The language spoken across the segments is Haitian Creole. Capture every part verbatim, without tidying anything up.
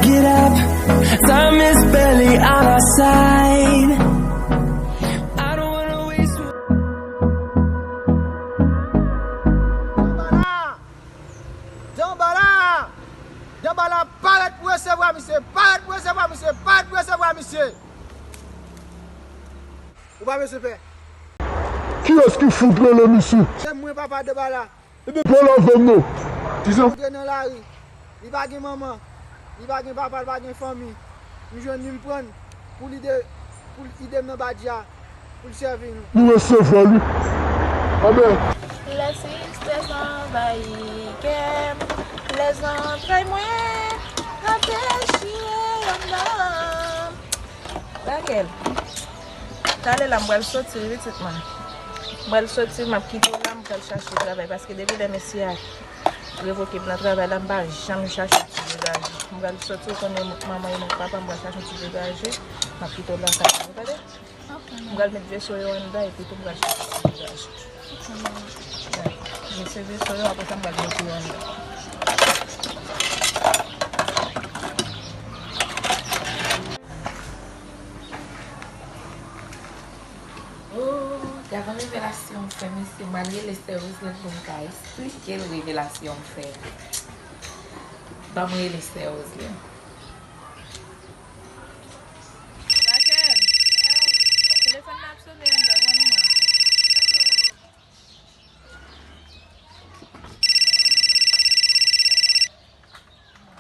Get up, time is barely on our side. I don't wanna waste. Djanbala! Djanbala! Djanbala, parèt pou resevwa misye! Parèt pou resevwa misye! Parèt pou resevwa misye! Ou pa bezwen pè. Kiyès ki fout rele misye? Se mwen, papa Djanbala. Ebyen, pale avè m non. Kisa? Antre nan lari. Li pa gen manman. Li pa gen papa, li pa gen fanmi. M jwenn li, m pran l pou li de, pou l ede m nan badja, pou l sèvi nou. Nou resevwa li. Amen. Lè tristès anvayi kè m, lè zantray mwen ap dechire anndan. Raquel, talè la m pral soti wi pitit mwen. M pral soti, m ap kite w la, m pral chache travay paske depi lè mesye a revoke m nan travay la, m pa janm chache ti degaje. M pral soti, ou konnen manman e manman papa, m pral chache ti degaje, m ap kite w lakay la, ou tande? M pral met veso yo anndan epi tou m pral chache ti degaje. Mete veso yo, apre sa m pral mete yo anndan. Oh, gade yon revelasyon m fè, mesye. M al rele sè Roselèn pou m ka esplike l revelasyon m fè. Ban m rele sè Roselèn. Raquel, telefòn nan ap sone anndan, pran noumè.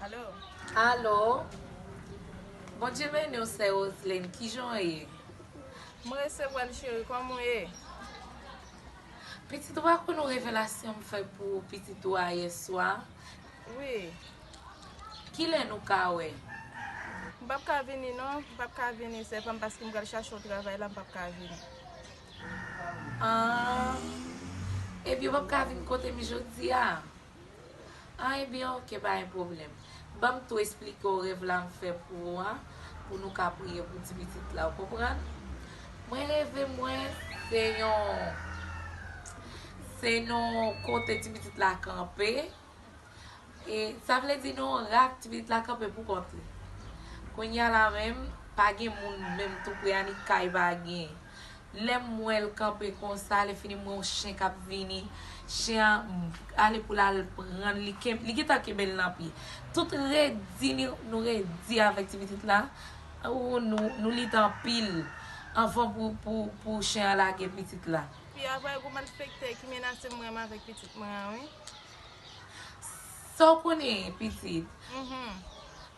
Alo? Alo? Bondye beni w, sè Roselèn. Kijan w ye? Mwen resevwa l, cheri. Kòman w ye? Pitit, ou pa konn yon revelasyon m fè pou pitit ou a yè swa? Wi. Kilè nou ka wè? M p ap ka vini non, m p ap ka vini, sè pa m, paske m pral chache yon travay la, m p ap ka vini. Ah, epi w p ap ka vin kote m jodi a? Ah, ebyen, oke, pa gen pwoblèm. Ban m tou esplike w rèv la m fè pou ou a, pou nou ka priye pou ti pitit la, ou konprann? Mwen reve, mwen, se yon, se yon kote ti pitit la kanpe. E sa vle di nan yon rak, ti pitit la kanpe pou kont li. Kounye a la menm, pa gen moun menm tou pre a, ni kay pa gen. Lè m wè l kanpe konsa, lè fini m wè yon chen k ap vini. Chen an ale pou l al pran l, li ken-, li gentan kenbe l nan pye. Tout redi, ni, nou redi avèk ti pitit la. Ou, nou, nou lite anpil anvan pou, pou, pou chen an lage pitit la. Pi avè gwo malfektè ki menase m menm avèk pitit mwen an, wi. Sa w konnen, pitit? Mhm.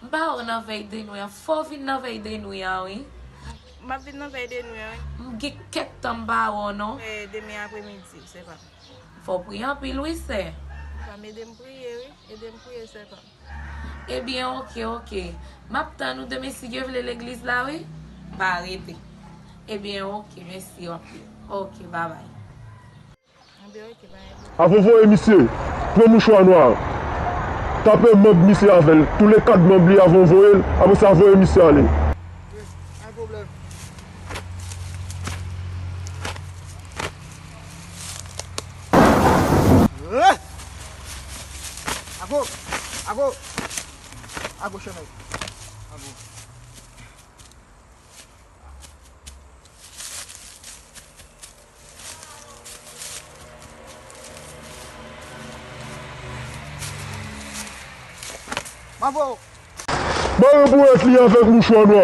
M pa wè w nan vèy de nwi an. Fò w vin nan vèy de nwi an, wi. M ap vin nan vèy de nwi an, wi. M gen kèk tan m pa wè w, non. E, demen apremidi, se pa. Fò w priye anpil, wi, sè. Pa m ede m priye, wi. Ede m priye, sè pa. Ebyen, oke, oke. M ap tann ou demen, si Dye vle, legliz la, wi. Pa rete. Ebyen, oke, mèsi anpil. Oke, babay. Avan voye misye, pran mouchwa nwa a. Tape manb misye avè l. Tou le kat manb li avan voye l. Apre sa, voye misye ale. Ago! Ago! Ago, chèmèy. Ago. Mavo! Mare bourèt li avèk mouchwa nwa.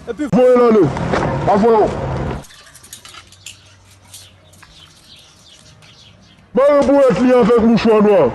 Epi voye l ale. Avan yo. Mare bourèt li avèk mouchwa nwa.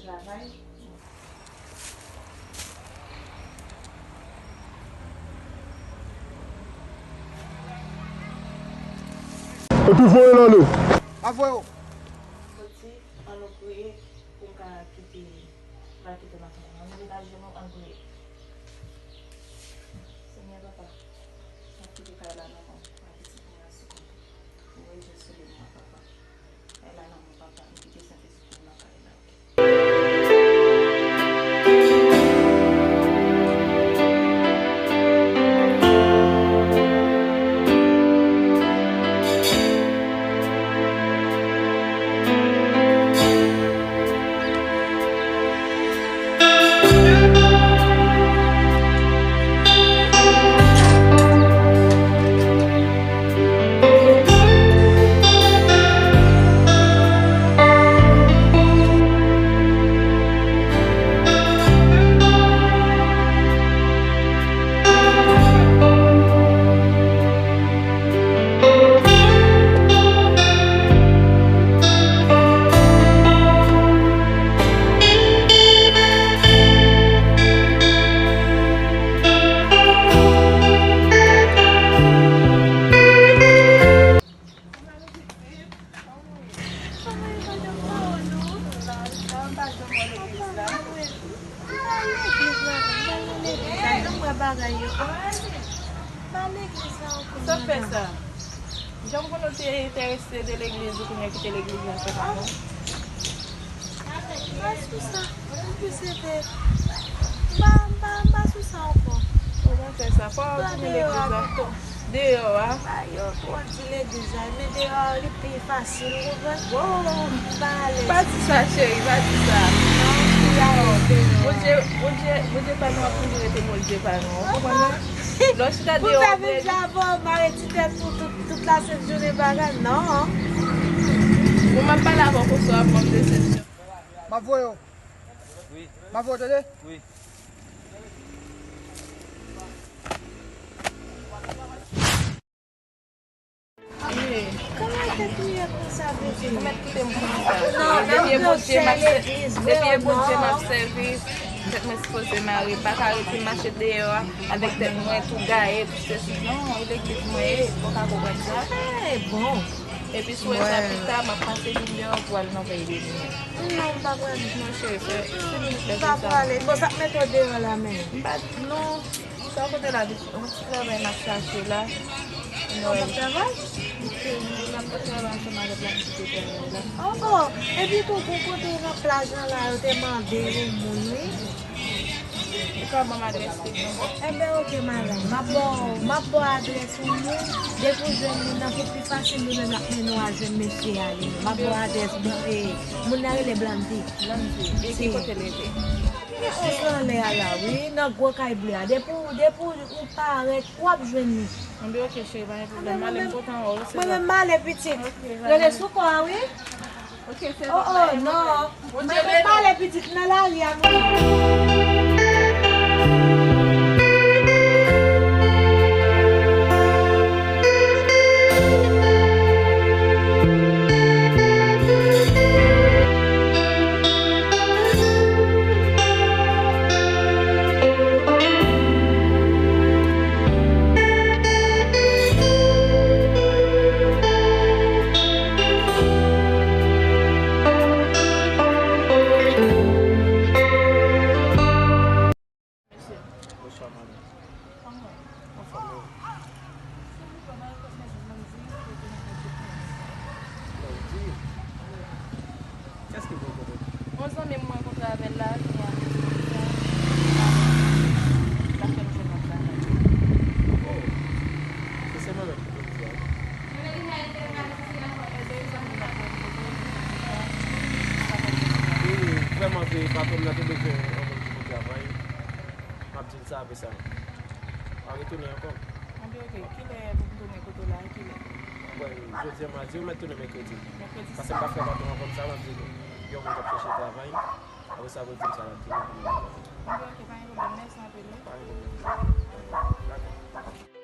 Travay. Epi voye l ale. Pa voye w. Soti, ann nou priye pou m ka kite, m ka kite maten an. Ann leve ajenou, ann priye. Senyè Papa, m ap kite kay la nan men w, m ap kite kay la sou kont ou. Voye Jezi sove mwen, Papa. Kay la nan men w, Papa, m kite Sentespri w nan kay la, oke? Sa fè sa. Jan m konnen w te enterese de legliz ou, kounye a kite legliz la, sa pa bon. M pa sou sa. Anplis, se te, m pa, m pa, m pa sou sa ankò. Ou pa fè sa. Pa w tounen legliz la. Deyò a. Ba yo twò di legliz la, men deyò a li pi fasil, ou konprann? Wow! M pa alèz. Pa di sa, cheri, pa di sa. Non, m pi alèz deyò a. Bondye, Bondye, Bondye pa nou ap toujou rete Bondye pa nou. Ou konprann, non? Lè w chita deyò a, pou sa vin di avè w, mare ti tèt pou tout, tout la sent jounen bagay, non. Bon, m ap pale avè w konsa, w ap ban m desepsyon. M ap voye w. Wi. M ap voye w, tande? Wi. Kòman tèt ou ye konsa, bebe? Ou mèt kite m konsa. Non, depi e Bondye m ap sè-, depi e Bondye m ap sèvi, tèt mwen sipoze mare. M pa ka rete mache deyò a avèk tèt mwen tou gaye, pou sesi. Non, e legliz mwen ye, ou ka konprann sa. Eh, bon. Epi si w wè sa pita, m ap pase vin deyò pou al nan vèy de nwi. Non, m pa prale. Non, cheri, fè, fè nou fè sa. M pa prale. Bon, sa k mete w deyò la menm? M pa, non. Sa kote la, yon ti travay m ap chache la. Ou p ap travay? M ap travay ansanm avèk la, m kite travay la. Oh, oh, epi tou, gon kote nan plaj lan la, yo te mande yon moun, wi. Ou ka ban m adrès li pou mwen? Enben, oke, madanm. M ap ba w, m ap ba w adrès yon moun. Depi w jwenn moun nan, pou pi fasil, nou menm n ap mennen w al jwenn mesye a, li menm. M ap ba w adrès, bon, e, moun nan rele Blandy. Blandy. E ki kote l rete? Gen onz lan anlè a la, wi, nan gwo kay ble a. Depi w, depi w parèt, w ap jwenn li. Enben, oke, cheri, pa gen pwoblèm. M ale, m kontan wè w, se mwen menm, m ale, pitit. Rele sou kò a, wi. Oke, se bon, oh, oh, non. Mwen konn pale pitit nan lari a, mwen. Mesye. Bonswa, madanm. Kòman w ye? Anfòm, e ou? Silvouplè, ba repons mwen, Blandy, kote nan kay Blandy? Kiyès ki pou renkontre? Yon zanmi m mwen rankontre avè l la, kounye a, m di sa, l ap fè m jwenn yon travay. Oh, se sèlman lòt ki pou di a wi. Wi, vrèman vre, patwòn nan te bezwen yon moun ki pou travay. M ap di l sa apre sa. Pa retounen ankò. Anben, oke. Kilè pou m tounen kote w la? Kilè? Bon, jodi a madi, ou mèt tounen mèkredi. Mèkredi sa. Paske m pa fè patwon an kòmsa, m ap di l, gen yon moun k ap chèche travay. Apre sa, pou l di m sa l ap tounen pou mwen. Anben, oke, pa gen pwoblèm. Mèsi anpil, wi. Pa gen pwoblèm. Dakò.